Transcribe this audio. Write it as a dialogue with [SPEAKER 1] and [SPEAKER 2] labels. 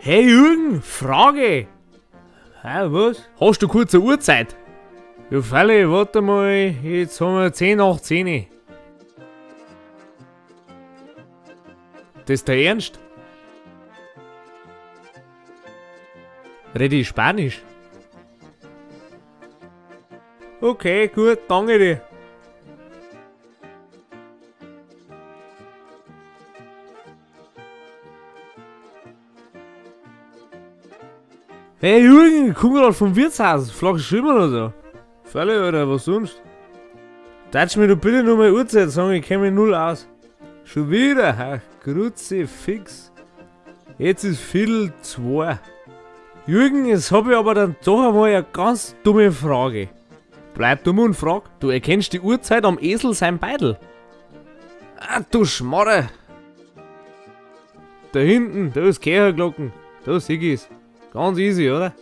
[SPEAKER 1] Hey Jürgen, Frage! Hä, was? Hast du kurz eine Uhrzeit? Ja, freilich, warte mal, jetzt haben wir 10:10. Das ist der Ernst? Rede ich Spanisch? Okay, gut, danke dir. Hey Jürgen, komm grad vom Wirtshaus, Flasche Schwimmen oder so. Freilich, Alter, was sonst? Darfst du mir doch bitte nur mal Uhrzeit sagen, ich kenn mich null aus. Schon wieder, ach, Kruzifix. Jetzt ist 1:45. Jürgen, jetzt hab ich aber dann doch einmal eine ganz dumme Frage. Bleib dumm und frag, du erkennst die Uhrzeit am Esel sein Beidel. Ah, du Schmarre. Da hinten, da ist Kirchenglocken, da sieh ich's. Ganz easy, oder?